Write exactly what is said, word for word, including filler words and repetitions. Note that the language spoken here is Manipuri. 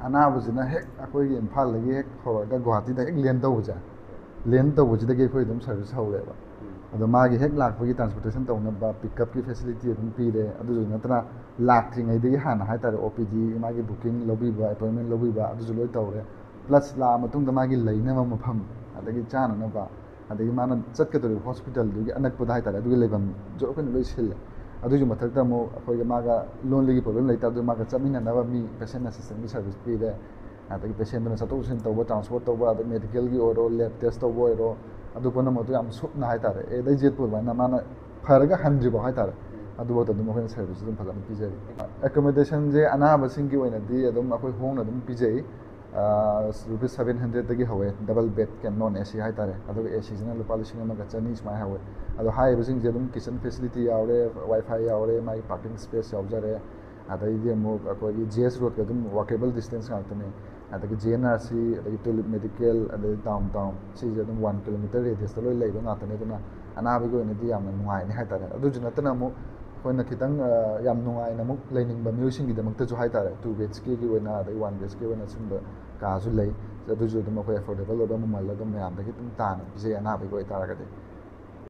ꯑꯅꯥꯕꯁꯤꯅ ꯍꯦꯛ ꯑꯩꯈꯣꯏꯒꯤ ꯏꯝꯐꯥꯜꯗꯒꯤ ꯍꯦꯛ ꯍꯧꯔꯒ ꯒꯨꯍꯥꯇꯤꯗ ꯍꯦꯛ ꯂꯦꯟ ꯇꯧꯕꯁꯦ, ꯂꯦꯟ ꯇꯧꯕꯁꯤꯗꯒꯤ ꯑꯩꯈꯣꯏ ꯑꯗꯨꯝ ꯁꯔꯚꯤꯁ ꯍꯧꯔꯦꯕ꯫ ꯑꯗꯣ ꯃꯥꯒꯤ ꯍꯦꯛ ꯂꯥꯛꯄꯒꯤ ꯇ꯭ꯔꯥꯟꯁꯄꯣꯔꯇꯦꯁꯟ ꯇꯧꯅꯕ ꯄꯤꯛꯀꯞꯀꯤ ꯐꯦꯁꯤꯂꯤꯇꯤ ꯑꯗꯨꯝ ꯄꯤꯔꯦ꯫ ꯑꯗꯨꯁꯨ ꯅꯠꯇꯅ ꯂꯥꯛꯇ꯭ꯔꯤꯉꯩꯗꯒꯤ ꯍꯥꯟꯅ ꯍꯥꯏꯇꯥꯔꯦ, ꯑꯣ ꯄꯤ ꯗꯤ ꯃꯥꯒꯤ ꯕꯨꯀꯤꯡ ꯂꯧꯕꯤꯕ, ꯑꯦꯄꯣꯏꯟꯃꯦꯟ ꯂꯧꯕꯤꯕ, ꯑꯗꯨꯁꯨ ꯂꯣꯏ ꯇꯧꯔꯦ꯫ ꯄ꯭ꯂꯁ ꯂꯥꯛꯑ ꯃꯇꯨꯡꯗ ꯃꯥꯒꯤ ꯂꯩꯅꯕ ꯃꯐꯝ, ꯑꯗꯒꯤ ꯆꯥꯅꯅꯕ, ꯑꯗꯒꯤ ꯃꯥꯅ ꯆꯠꯀꯗꯧꯔꯤꯕ ꯍꯣꯁꯄꯤꯇꯥꯜꯗꯨꯒꯤ ꯑꯅꯛꯄꯗ ꯍꯥꯏꯇꯥꯔꯦ, ꯑꯗꯨꯒꯤ ꯂꯩꯐꯝꯁꯨ ꯑꯩꯈꯣꯏꯅ ꯂꯣꯏ ꯁꯤꯜꯂꯦ꯫ ꯑꯗꯨꯒꯤ ꯃꯊꯛꯇ ꯑꯃꯨꯛ ꯑꯩꯈꯣꯏꯒ ꯃꯥꯒ ꯂꯣꯟꯂꯤꯒꯤ ꯄ꯭ꯔꯣꯕ꯭ꯂꯦꯝ ꯂꯩꯇꯥꯔꯁꯨ ꯃꯥꯒ ꯆꯠꯃꯤꯟꯅꯅꯕ ꯃꯤ ꯄꯦꯁꯦꯟ ꯑꯦꯁꯤꯁꯇꯦꯟꯒꯤ ꯁꯥꯔꯚꯤꯁ ꯄꯤꯔꯦ꯫ ꯑꯗꯒꯤ ꯄꯦꯁꯦꯟꯗꯨꯅ ꯆꯠꯊꯣꯛ ꯆꯠꯁꯤꯟ ꯇꯧꯕ, ꯇ꯭ꯔꯥꯟꯁꯄꯣꯔꯠ ꯇꯧꯕ, ꯑꯗꯩ ꯃꯦꯗꯤꯀꯦꯜꯒꯤ ꯑꯣꯏꯔꯣ, ꯂꯦꯕ ꯇꯦꯁ ꯇꯧꯕ ꯑꯣꯏꯔꯣ, ꯑꯗꯨ ꯄꯨꯝꯅꯃꯛꯇꯣ ꯌꯥꯝ ꯁꯨꯞꯅ ꯍꯥꯏꯇꯥꯔꯦ, ꯑꯦꯗꯩ ꯖꯦꯠ ꯄꯨ ꯑꯗꯨꯃꯥꯏꯅ ꯃꯥꯅ ꯐꯔꯒ ꯍꯟꯗ꯭ꯔꯤꯐꯥꯎ ꯍꯥꯏꯇꯥꯔꯦ, ꯑꯗꯨꯐꯥꯎꯗ ꯑꯗꯨꯝ ꯑꯩꯈꯣꯏꯅ ꯁꯥꯔꯚꯤꯁ ꯑꯗꯨꯝ ꯐꯖꯅ ꯄꯤꯖꯔꯤ꯫ ꯑꯦꯀꯣꯃꯣꯗꯦꯁꯟꯁꯦ ꯑꯅꯥꯕꯁꯤꯡꯒꯤ ꯑꯣꯏꯅꯗꯤ ꯑꯗꯨꯝ ꯑꯩꯈꯣꯏ ꯍꯣꯡꯅ ꯑꯗꯨꯝ ꯄꯤꯖꯩ꯫ ꯔꯨꯄꯤꯁ ꯁꯚꯦꯟ ꯍꯟꯗ꯭ꯔꯦꯗꯇꯒꯤ ꯍꯧꯋꯦ, ꯗꯕꯜ ꯕꯦꯗ ꯀꯦꯝ, ꯅꯣꯟ ꯑꯦ ꯁꯤ ꯍꯥꯏꯇꯥꯔꯦ꯫ ꯑꯗꯨꯒ ꯑꯦ ꯁꯤꯁꯤꯅ ꯂꯨꯄꯥ ꯂꯤꯁꯤꯡ ꯑꯃꯒ ꯆꯅꯤ ꯁꯨꯃꯥꯏꯅ ꯍꯧꯋꯦ꯫ ꯑꯗꯣ ꯍꯥꯏꯔꯤꯕꯁꯤꯡꯁꯦ ꯑꯗꯨꯝ ꯀꯤꯠꯆꯟ ꯐꯦꯁꯤꯂꯤꯇꯤ ꯌꯥꯎꯔꯦ, ꯋꯥꯏ ꯐꯥꯏ ꯌꯥꯎꯔꯦ, ꯃꯥꯒꯤ ꯄꯥꯔꯀꯤꯡ ꯁ꯭ꯄꯦꯁ ꯌꯥꯎꯖꯔꯦ꯫ ꯑꯗꯩꯗꯤ ꯑꯃꯨꯛ ꯑꯩꯈꯣꯏꯒꯤ ꯖꯤ ꯑꯦꯁ ꯔꯣꯗꯀ ꯑꯗꯨꯝ ꯋꯥꯀꯦꯕꯜ ꯗꯤꯁꯇꯦꯟꯁ ꯉꯥꯛꯇꯅꯦ꯫ ꯑꯗꯒꯤ ꯖꯤ ꯑꯦꯟ ꯑꯥꯔ ꯁꯤ, ꯑꯗꯒꯤ ꯇꯨꯂꯤꯞ ꯃꯦꯗꯤꯀꯦꯜ, ꯑꯗꯒꯤ ꯗꯥꯎꯟ ꯇꯥꯎꯟ, ꯁꯤꯁꯦ ꯑꯗꯨꯝ ꯋꯥꯟ ꯀꯤꯂꯣꯃꯤꯇꯔ ꯔꯦꯗꯤꯌꯁꯇ ꯂꯣꯏ ꯂꯩꯕ ꯉꯥꯛꯇꯅꯦ꯫ ꯑꯗꯨꯅ ꯑꯅꯥꯕꯒꯤ ꯑꯣꯏꯅꯗꯤ ꯌꯥꯝꯅ ꯅꯨꯡꯉꯥꯏꯅꯤ ꯍꯥꯏꯇꯥꯔꯦ꯫ ꯑꯗꯨꯁꯨ ꯅꯠꯇꯅ ꯑꯃꯨꯛ ꯑꯩꯈꯣꯏꯅ ꯈꯤꯇꯪ, ꯑ, ꯌꯥꯝ ꯅꯨꯡꯉꯥꯏꯅ ꯑꯃꯨꯛ ꯂꯩꯅꯤꯡꯕ ꯃꯤꯑꯣꯏꯁꯤꯡꯒꯤꯗꯃꯛꯇꯁꯨ ꯍꯥꯏꯇꯥꯔꯦ, ꯇꯨ ꯕꯤ ꯑꯩꯆ ꯀꯦꯒꯤ ꯑꯣꯏꯅ, ꯑꯗꯩ ꯋꯥꯟ ꯕꯤ ꯑꯩꯆ ꯀꯦ ꯑꯣꯏꯅ ꯁꯨꯝꯕ ꯀꯥꯁꯨ ꯂꯩ꯫ ꯑꯗꯨꯁꯨ ꯑꯗꯨꯝ ꯑꯩꯈꯣꯏ ꯑꯦꯐꯣꯔꯗꯦꯕꯜ ꯑꯣꯏꯕ ꯃꯃꯜꯗ ꯑꯗꯨꯝ ꯃꯌꯥꯝꯗꯒꯤ ꯑꯗꯨꯝ ꯇꯥꯅ ꯄꯤꯖꯩ ꯑꯅꯥꯕꯒꯤ ꯑꯣꯏꯇꯥꯔꯒꯗꯤ꯫